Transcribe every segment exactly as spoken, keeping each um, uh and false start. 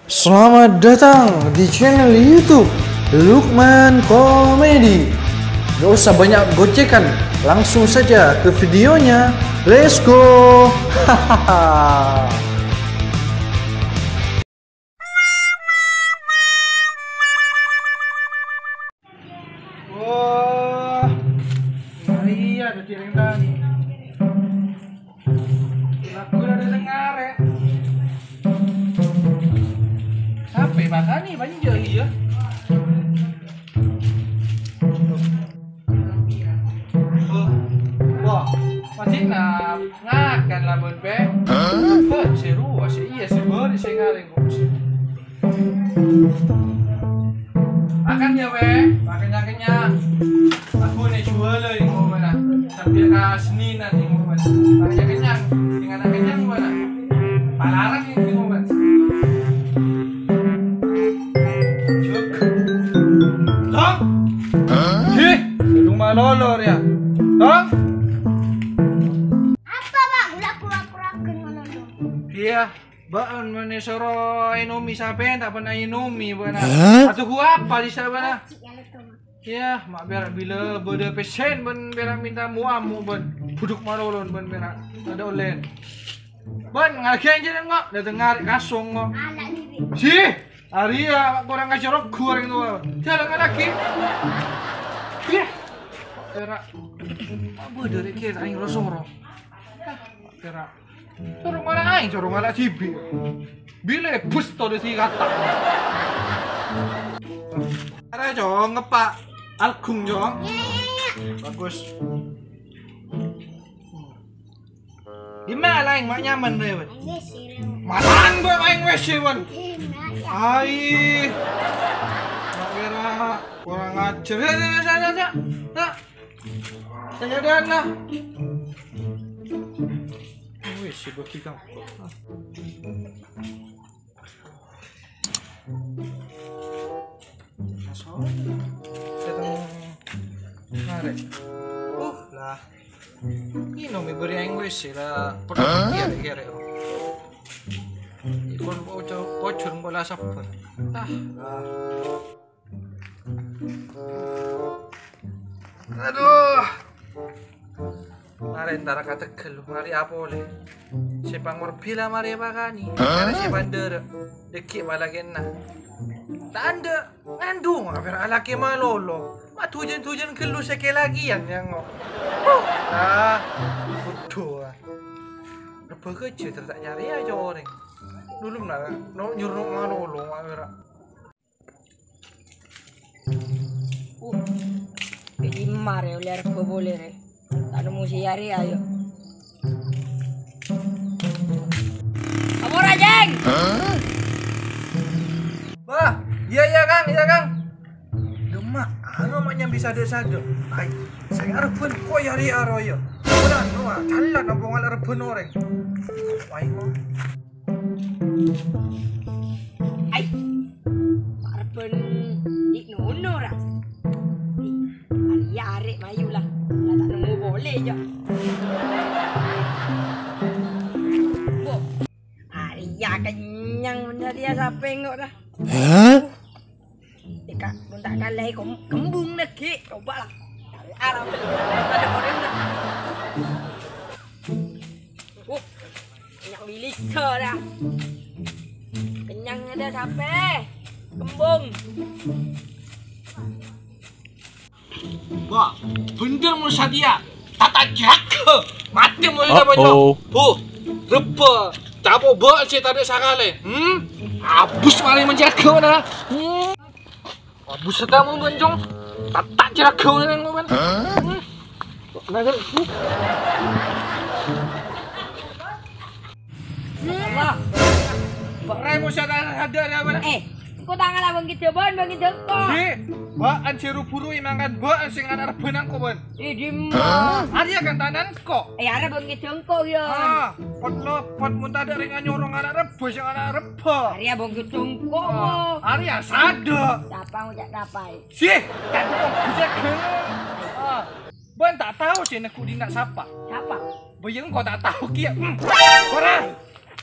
Selamat datang di channel YouTube Lukman Komedi. Gak usah banyak gocekan, langsung saja ke videonya. Let's go. Hahaha. Wah, iya, ada di ring tadi. Lagu ada dengar ya. Sampai makan nih, banyak iya. Wah, masih nak ngakan lah, Bon, Pe. Hah? Bon, seru, sih, iya, sih, Bon, saya ngaring, Bon, sih. Makan ya, Pe. Makan yang kenyang. Aku nih jual lah, ini, Bon, mana? Sambil kasih nih, nanti, Bon, mana? Makan yang kenyang. Dengan yang kenyang, Bon, mana? Palarang ini, Bon, mana? Cuk. Tong. Hih, rumah lolo ya. Tong. Apa, Bang? Gula kura-kura ngono, dong. Iya, ba'an mene soro Indomie sampeyan tak pernah Indomie, bana. Hah? Atau gua apa di sana, bana? Cik, ya, lu, Tong. Iya, mak berak bila bada pesen, ben berak minta muamu, ben buduk marolon, ben berak ada olen. Ben, ngagen jeneng kok, dateng ngarek kasong kok. Anak ini. Sih, Arya, mak kurang ajar goreng tuh. Jalan lagi. Iya. Berak. Apa dari kita aing rosoro? Berak. Corong ala aing, corong ala cibi. Bile bus to di si kata. Are, Cong, ngepak algung, Cong. Bagus. Gimana lain, mak nyaman, Rewan? Malang, Bang, aing W C, Wan. Ai. Mak kira kurang ajar. Ya, ya, ya, ya, ya. Nah. Saya dana. Wis, sibuk kita. Masuk. Ketemu. Mari. Uh, lah. Ini nomi beri aing W C lah. Perlu kere-kere. Ikon pocor, pocor bola sabar. Ah, lah. Aduh. Mare entara ka Tegal, mare apa oleh? Se pangorbi la mare pakani. Hah? Kare se pandera. Deki' palakenna. Tanda ngandung, hampir alake malolo. Ma tujen-tujen gelu seke lagian yang ngo. Huh, ah, bodoh, ah. Rebba keje ter tak nyari aja oreng. Dulu na, no, nyuruh malolo, ma mera. Uh, Imar ya, oleh rebba pole re. Tak nemu si Yari, ayo. Apa ora, Jeng? Hah? Wah, iya, iya, Kang, iya, Kang. Demak, anu mak nyambi sade-sade. Ai, saya arep ben kok Yari aro ya. Ora, ora, jalan apa ngalak rebba oreng. Wah, iko. Ai, arep ben di' nono ra. Arya arek mayu lah. Lah tak nemu pole, Cok. Wo. Arya kenyang bener ya, sape engko' ra. Hah? Eka, mun tak kalae kem-, kembung lagi, coba lah. Arab. Ada orang lah. Uh, kenyang bilis dah. Kenyang ada sape? Kembung. Wah, bener mon sadia. Tata jaga. Mati mon ada banyak. Oh, rebba. Capo bak sih tadi sakale. Hmm? Abus paling menjaga mana? Hmm. Abus kamu bencong. Tata jaga mana yang mana? Hmm. Nah, terus. Wah. Remo sadar ada apa? Eh, engko' tangan abang kita, Bon, bang kita engko'. Di, ba'an si buru-buru mangan ba'an sing ana' rebba nangko, Bon. Eh, di ma? Arya kan tananko. Eh, arep bang kita engko', ya. Ah, pot lepot mun tadha' ring nyorong ana' rebba sing ana' rebba. Arya bang kita engko', ah, Arya sadha. Siapa ngucap tapai? Sih, tadi kok bisa geng. Ah, Bon tak tahu sih neku dina sapa. Siapa? Bayang kok tak tahu kia. Hmm. Ora.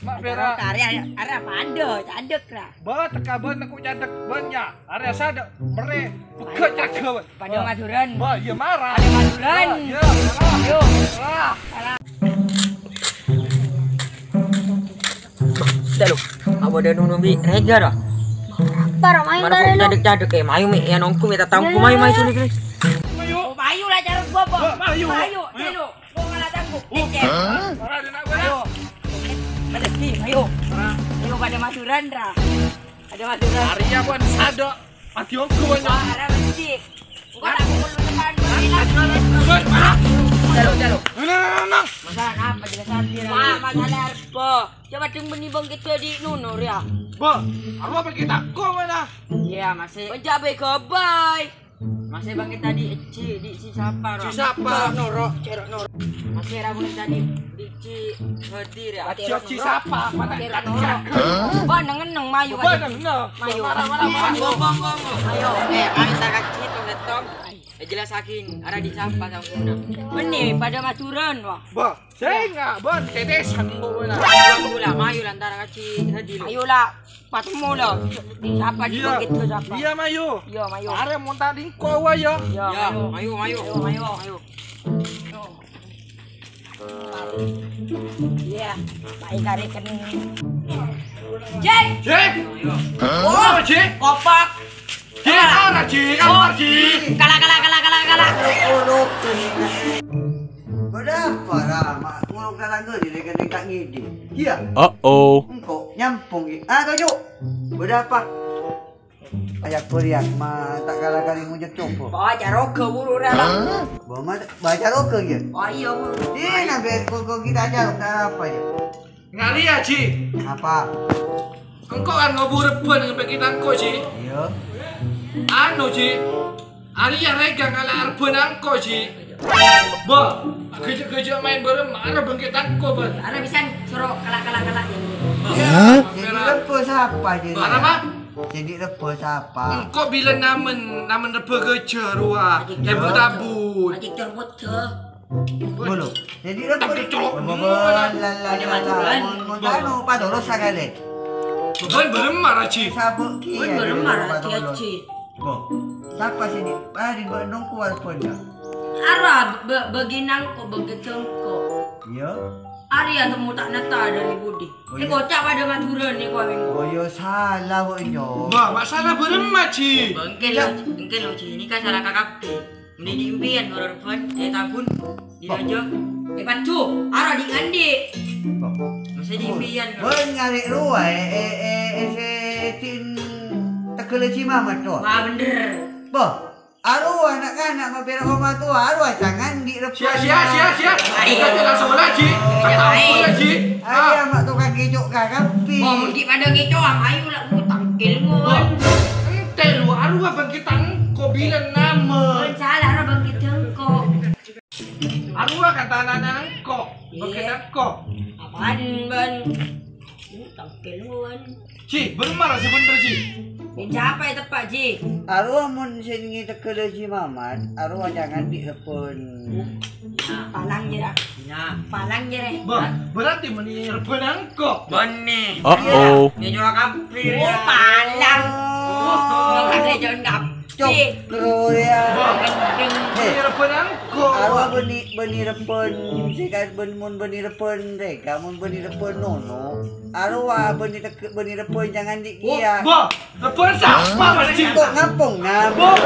Ma' pèra'. Arè, arè padâ, ca'dek ra. Bâ, tekka bân engko' ca'dek bân, yâ. Arè sadâ', mèrè, pegghâ' ca'dek bân. Padâ Madhurâna. Bâ, iyâ mara. Padâ Madhurâna. Bâ, iyâ mara. Ayo. Mara. Dah lu. Apa dia nunu bi rega dah? Apa, Ro? Mayu dah lu. Ca'dek-ca'dek, eh, mayu, Mi. Yâ, nongko, Mi, tatangku, mayu, mayu, sini, sini. Mayu. Oh, mayu lah, cara gua, Bo. Bâ, mayu. Mayu, mayu. Lu ngala' tangku. Hah? Ora ada nak gua. Ayo. Mesti, ayo. Ayo padâ Madhurâna, ra. Padâ Madhurâna. Arèya, Bon, sadâ'. Ati ongko, Bon. Wah, arèya mesti. Engko' tak pukul lu tekan, Bon. Bon, marah. Jalo, jalo. Nah, nah, nah, nah. Masalah apa jelas hati, Ra? Wah, masalah apa? Coba deng bânnè bângkèt dâddhi nono, ya. Bo, apa kita kok mana? Iya, masih. Pecah bego, boy. Masih bângkèt tadi, Ci, di si siapa, Ro? Si siapa? Cerok Noro, Cerok Noro. Masih ra bângkèt tadi, di Ci Hadir, ya? Ci, Ci siapa? Mana? Cerok Noro. Wah, neng-neng, mayu, Wah, mayu. Neng-neng. Mayu. Marah, marah, marah. Bong, bong, bong, bong. Ayo, eh, ayo, tak kasih hitung, hitung. Eh, jelas saking, arah di siapa, kampungnya? Bânnè, padâ Madhurâna, wah. Bah, sènga', Bon, tetesan, Bon. Ayo lah, mayu lantaran ngaji tadi, lo. Ayo lah, patemu lah. Siapa di Iya. Bukit tuh, siapa? Iya, mayu. Iya, mayu. Arè monta dingko, wa, ya. Iya, Ya, mayu. Mayu, mayu. Ayo, mayu, mayu. Iya, baik hari kan. Jek. Cik. Ayo. Oh, Cik. Kopak. Cik, arah, Cik, arah, Cik. Kalah, kalah, kalah, kalah, kalah. Bâdâ apa, Ra? Ma' ngolok tatangghâ di nèka-nèka ngèdhing. Iya. Uh-oh. Engko' nyampong, Ki. Ah, toju'. Bâdâ apa? Aya' Korea, ma' ta' kala-kali ngojek coba. Baca roga buru, Ra. Hah? Baca roga, ya? Oh, iya, buru. Ih, nambah kok kita aja, apa, ya? Ngali ya, Ji. Apa? Engko' kan ngobu rebbhân ngampe kita engko', Ji. Iya. Anu, Ji. Arèya règhâ ngala' rebbhân engko', Ji. Bo, gejek-gejek main bareng, mara bângkèt engko', Bân. Ara bisa soro kala-kala-kala ya. Hah? Jadi rebbhân sapa, Ji? Mara, Bân. Jadi rebbhân sapa? Engko' bilân namen, namen rebbhân gejek rowa. Aji Ebu jor. Tabun. Aji jor bocah. Bolo. Jadi rebbhân. Tapi colok. Bolo, la, la, la, la. Ada maturan. Mon, mon anu, padolo sakale. Bân bareng mara, Ji. Sabuk ki. Bân bareng mara, Ji, Ji. Bo. Sapa sini? Ah, di bawah nongko walaupun ya. Ara, bâ-, bâgi nangko, bâgi jengko. Iya. Arèya temu ta' nata dari budi. Oh, iya. Ini kocak padâ Madhurâna, kok. Oh, iya, salah, kok, Nyo. Wah, masalah bareng, Ji. Bângkèl, Ji. Bângkèl, Ji. Ini kan salah kakak. Mending diimpian, horor fun. Eh, tabun. Di aja. Eh, padu. Ara di ngandi. Masa diimpian, Bân ngarè' rowa, eh, eh, eh, eh, sè tin tegel Ji Mamat, to. Wah, bener. Bo. Arowa na'-kana' mabhâlâ omatowa, arowa jangan di' rebbhân. Sia, sia, sia, sia. Ayo. Kita tidak sekolah, Ji. Ayo, kata ayo. Apa, Ji? Ayo, ah. Mak tukang kecok kakak, Pi. Oh, mungkin pada kecok, ah, ayo lah, uh, tangkil, mon. Wah, ente lu, arowa bângkèt engko' bilân namen. Mon salah, arowa bângkèt engko'. Arowa kata anak-anak engko', bângkèt engko'. Apaan, Bân? Uh, tangkil, mon. Ji, bârâmma ra sè bhendher, Ji? Min sapa è teppa', Ji? Arowa mon sè ngeteggâlâ Ji Mamat, arowa jangan bi' rebbhân. Nah, palang jârâ. Nah, palang jârâ. Bah, berarti meni rebbhân engko'. Bânnè. Uh-oh. Ini juga kampir. Oh, palang. Oh. Bukan rebbhân kampir. Cok, kro ya. Bah, meni rebbhân engko'. Arowa bânnè, bânnè rebbhân, sè kan bân-, mon bânnè rebbhân rèka, mon bânnè rebbhân nono. Arowa bânnè teg-, bânnè rebbhân jangan di' kèya. Bah, rebbhân sapa, Ji? Kok ngampong, nah? Bah.